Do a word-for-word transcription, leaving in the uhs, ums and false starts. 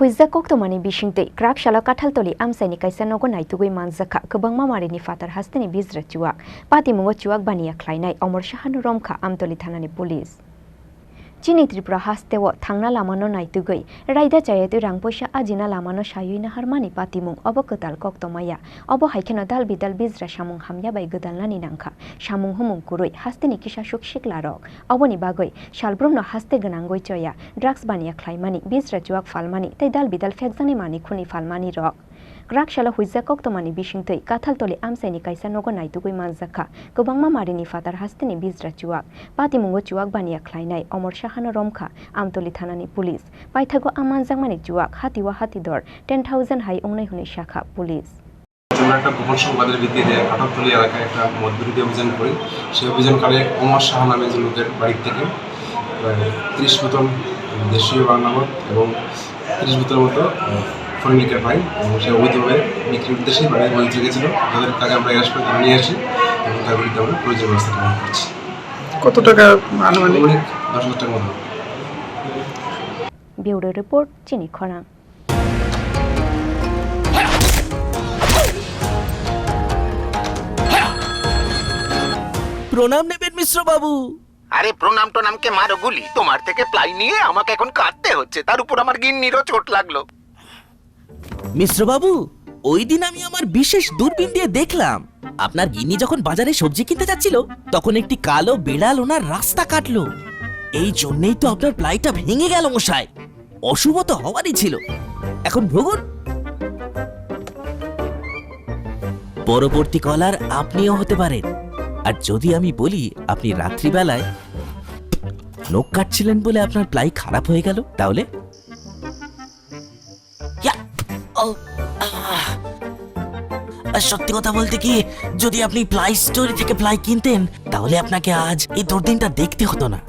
Huijak koktwmani bisingtwi, kwrak salo Kathaltoli amchaini kaisa nogo naitugwi manjakha kwbangma marini phatar hasteni bijra chuwak. Patimungo chuwak baniya khlainai Omor Sahano romkha Amtoli thanani police. Chini Tripura hasteo thangna lamano naitugwi, raida chayatwi rang poisa ajina lamano saywi naharmani patimung obo kwtal koktwmaya. Obo hai kheno dal bidal bijra samung hamya bai gwdalnani nangkha. Samung humung kwrwi hasteni kisa suk siklarok. Oboni bagwi salbrumno haste gwnangwi choya, drugs baniya khlaimani, bijra chuwak phalmani tei dal bidal phekjaknai manwi khuni phalmani rok. Kwrak salo huijak koktwmani bisingtwi Kathaltoli amchaini kaisa nogo naitugwi manjakha kwbangma marini phatar hasteni bijra chuwak. Patimungo chuwak baniya khlainai Omor Sahano romkha Amtoli thanani police. Paithago a manjakmani chuwak hatiwa hatidor ten thousand hai wngnai hwnwi sakha police. আমরা একটা গোপন সংবাদের ভিত্তিতে কাঠারতলি এলাকায় একটা মদ বিরোধী অভিযান করি। সেই অভিযানকালে অমর সাহা নামে একজন লোকের বাড়ি থেকে প্রায় ত্রিশ বোতল দেশীয় বাংলা মদ এবং ত্রিশ বোতল মতো, আহ, ফরেন লিকার পাই এবং সে অবৈধভাবে বিক্রির উদ্দেশ্যে বাড়ির মধ্যে রেখেছিল। যাদের তাকে আমরা অ্যারেস্ট করে ধরে নিয়ে আসি এবং তার বিরুদ্ধে আমরা প্রয়োজনীয় ব্যবস্থা গ্রহণ করছি। কত টাকা আনুমানিক? আনুমানিক দশ হাজার টাকার মতো। ব্যুরো রিপোর্ট, চিনি খরাং। প্রণাম নেবেন মিশ্র বাবু। আরে প্রণাম টোনামকে মারো গুলি, তোমার থেকে প্লাই নিয়ে আমাকে এখন কাঁদতে হচ্ছে, তার উপর আমার গিন্নিরও চোট লাগলো। মিশ্র বাবু, ওই দিন আমি আমার বিশেষ দূরবীন দিয়ে দেখলাম, আপনার গিন্নি যখন বাজারে সবজি কিনতে যাচ্ছিল, তখন একটি কালো বিড়াল ওনার রাস্তা কাটলো। এই জন্যই তো আপনার প্লাইটা ভেঙে গেল মশাই। অশুভ তো হওয়ারই ছিল। এখন ভোগুন। পরবর্তী কলার আপনিও হতে পারেন। আর যদি আমি বলি আপনি রাত্রিবেলায় নখ কাটছিলেন বলে আপনার প্লাই খারাপ হয়ে গেল, তাহলে? ইয়া! ও! আহ! আর সত্যি কথা বলতে কি, যদি আপনি প্লাই স্টোর থেকে প্লাই কিনতেন, তাহলে আপনাকে আজ এই দুর্দিনটা দেখতে হতো না।